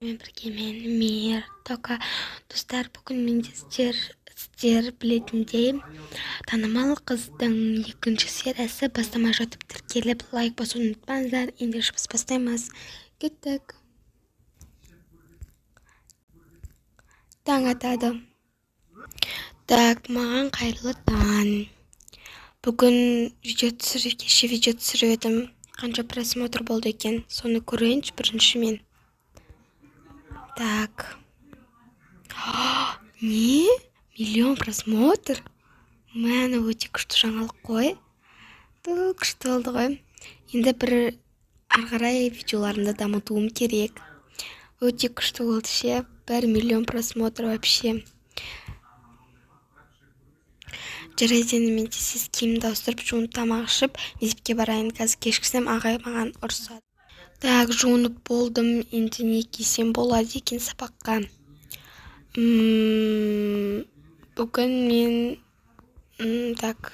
Мен бірге мен Мир Тока. Достар, бүгін менде сіздер білетіндей танымал қыздың екінші сериясы. Бастамай жатып тіркеліп, лайк басуды ұмытпаңыздар. Ендеше біз бастаймыз. Кеттік. Таң атады. Так, маған қайырлы таң. Бүгін видео түсіріп, кеше видео түсіріп едім. Қанша просмотр болды екен, соны көрейінші бірінші мен. Так. Не? Миллион просмотр? Мәні, өте күшті жаңалық қой. Ту, күшті болды ғой. Енді бір ары қарай видеоларымды дамытуым керек. Өте күшті болды ше. 1 миллион просмотр вообще. Жарайды, енді мен тез киімімді ауыстырып, жуынып, тамақ ішіп, мектепке барайын. Қазір кешіксем, ағай маған ұрысады. Так, жуынып болдым. Енді не кисем болады екен сабаққа? Бүгін мен так,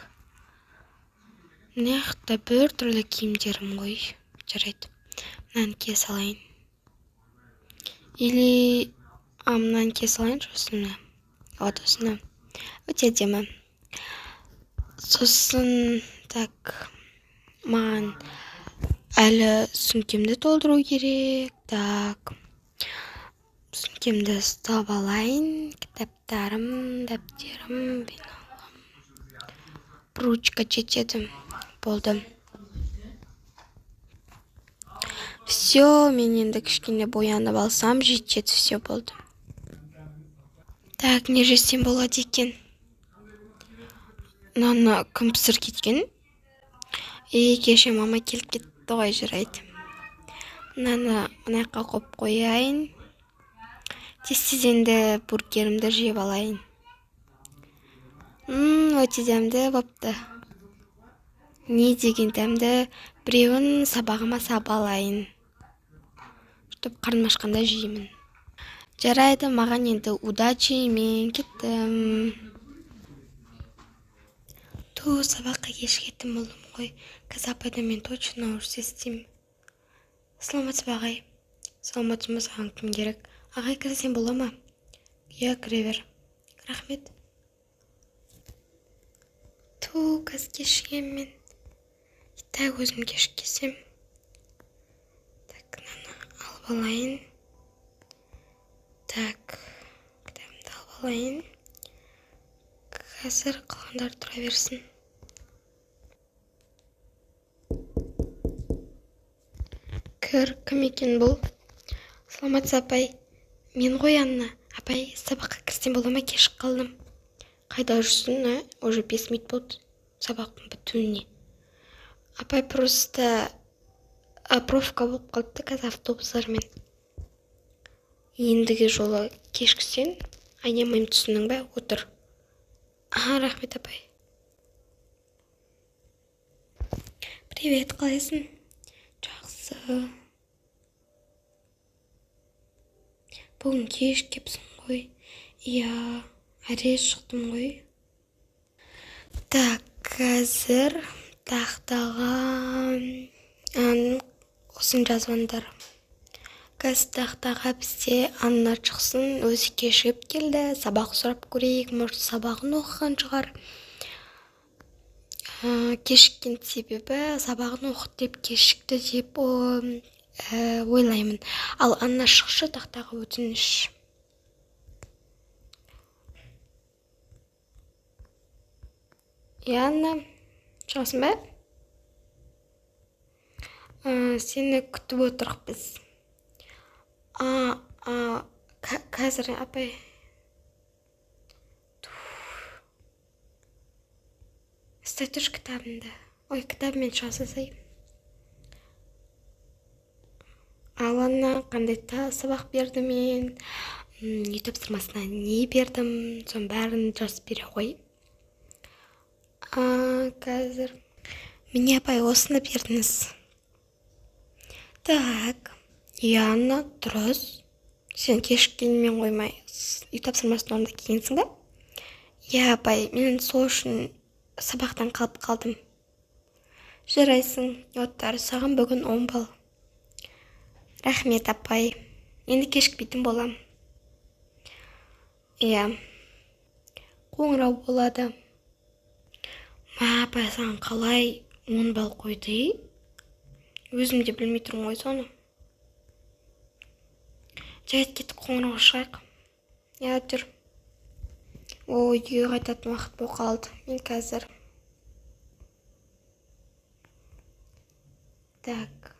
мына жақта бір түрлі киімдерім ғой. Жарайды, мынаны кие салайын. Или мынаны кие салайыншы, осыны. Вот осыны. Өте әдемі. Сосын, так, маған әлі сөмкемді толтыру керек. Так, сөмкемді ұстап алайын. Кітаптарым, дәптерім, пеналым, ручка жетеді. Болды. Все, мен енді кішкене боянып алсам, жетеді, все болды. Так, не жесем болады екен? Мынаны кім пісіріп кеткен? И кеше мама келіп кетті ғой, жарайды. Мынаны мына жаққа қойып қояйын. Тез-тез енді бургерімді жеп алайын. Өте дәмді бопты. Не деген дәмді. Біреуін сабағыма сап алайын. Чтоб қарным ашқанда жеймін. Жарайды, маған енді удачи, мен кеттім. Ту, сабаққа кешігетін болдым ғой. Қазір апайдан мен точно ұрыс естимін. Саламатсыз ба, ағай? Саламатсыз ба, саған кім керек? Ағай, кірсем бола ма? Иә, кіре бер. Рахмет. Ту, қазір кешігемін мен. И так өзім кешігіп келсем. Так, мынаны алып алайын. Так, кітабымды алып алайын. Қазір қалғандары тұра берсін. Кір, кім екен бұл? Саламатсыз, апай. Мен ғой Анна. Апай, сабаққа кірсем бола ма? Кешігіп қалдым. Қайда жүрсің, а? Уже 5 минут болды сабақтың бітуіне. Апай, просто пробка болып қалыпты қазір автобустармен. Ендігі жолы кешіксең, айнамаймын, түсіндің бе? Отыр. Аха, рахмет, апай. Привет, қалайсың? Жақсы. Бүгін кеш кепсің ғой. Иә, әрең шықтым ғой. Так, қазір тақтаға осыны жазып. Қазір тақтаға бізде Анна шықсын, өзі кешігіп келді. Сабақ сұрап көрейік, может, сабағын оқыған шығар. Кешіккен себебі сабағын оқыды деп кешікті деп ойлаймын. Ал Анна, шықшы тақтаға, өтініш. Иә, Анна, шығасың ба? Сені күтіп отырық біз. Қазір, апай. Ұстай тұршы кітабыңды. Ой, кітабымен шыға салсай. Ал, Анна, қандай сабақ бердім мен? Үй тапсырмасына не бердім? Соның бәрін жазып бере ғой. Қазір. Міне, апай, осыны бердіңіз. Так, иә, Анна, дұрыс. Сен кешіккенмен қоймай, үй тапсырмасын орындап келгенсің ба? Иә, апай, мен сол үшін сабақтан қалып қалдым. Жарайсың, Оттар, саған бүгін 10 балл. Рахмет, апай. Енді кешікпейтін болам. Иә. Қоңырау болады. Мә, апай саған қалай 10 балл қойды? Өзім де білмей тұрмын ғой соны. Жарайды, кеттік, қоңырауға шығайық. Иә, жүр. О, үйге қайтатын уақыт болып қалды. Мен қазір. Так.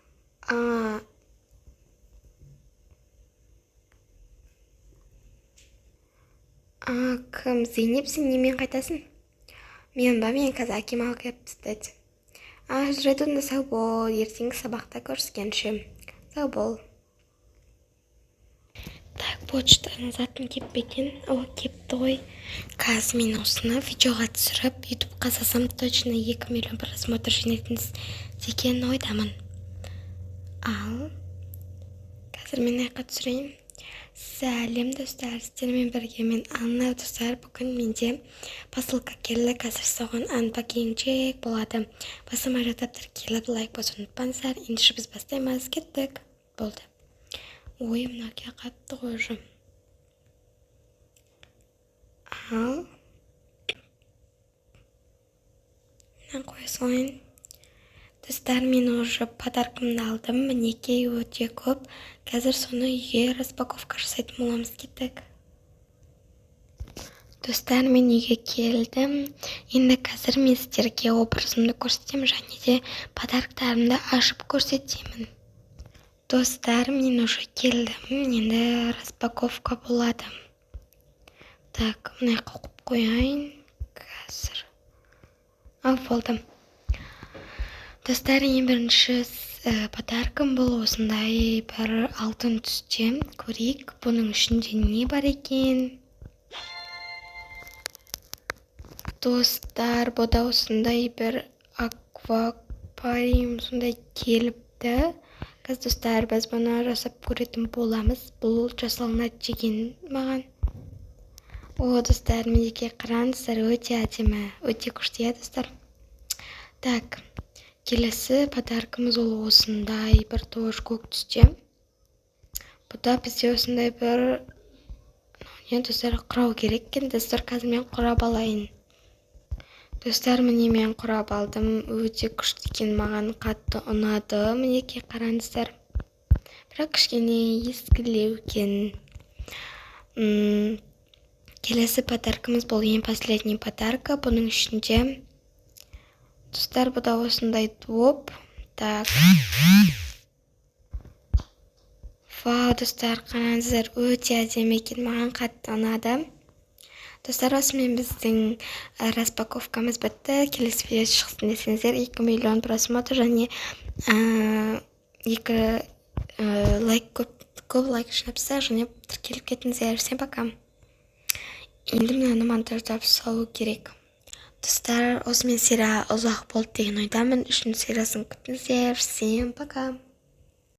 Кім? Зейнеп, сен немен қайтасың? Мен ба? Мен қазір әкем алып келіп тастайды. Жарайды, онда сау бол. Ертеңгі сабақта көріскенше. Сау бол. Так, почтаның затын кеп пе екен? О, кепті ғой. Қазір мен осыны видеоға түсіріп, ютубқа салсам, точно 2 миллион просмотр жинайтын деген ойдамын. Ал, қазір мен аяққа түсірейін. Сәлем, достар, сіздермен бірге мен Анна. Достар, бүгін менде посылка келді, қазір соған unpacking чек болады. Басыма жатап тіркеліп, лайк басуды ұмытпаңыздар. Ендеше біз бастаймыз, кеттік. Болды. Ой, мынау қатты ғой уже. Ал. Мына қоя салайын. Достар, мен уже подаркамды алдым. Мінекей, өте көп. Қазір соны үйге распаковка жасайтын боламыз, кеттік. Достар, мен үйге келдім. Енді қазір мен сіздерге образымды көрсетемін және де подарктарымды ашып көрсетемін. Достар, мен уже келдім. Енді распаковка болады. Так, мына жаққа қойып қояйын. Қазір. Ал, болды. Достар, ең бірінші подаркам бұл осындай бір алтын түсте. Көрейік, бұның ішінде не бар екен. Достар, бұда осындай бір аквапариум сондай келіпті. Қазір, достар, біз бұны жасап көретін боламыз. Бұл жасалынады деген маған. О, достар, мінекей қараңыздар, өте әдемі, өте күшті, иә, достар. Так, келесі подаркамыз ол осындай бір тоже көк түсте. Бұда бізде осындай бір, не, достар, құрау керек екен. Достар, қазір мен құрап алайын. Достар, міне мен құрап алдым. Өте күшті екен, маған қатты ұнады. Мінекей қараңыздар. Бірақ кішкене ескілеу екен. Келесі подаркамыз бұл ең последний подарка. Бұның ішінде, достар, бұда осындай доп. Так. Вау, достар, қараңыздар, өте әдемі екен, маған қатты ұнады. Достар, осымен біздің распаковкамыз бітті. Келесі видео шықсын десеңіздер, 2 миллион просмотр және 2 лайк, көп лайк жинапсыздар және тіркеліп кетіңіздер. Всем пока. Енді мынаны монтаждап салу керек. Достар, осымен серия ұзақ болды деген ойдамын. 3-ші сериясын күтіңіздер. Всем пока.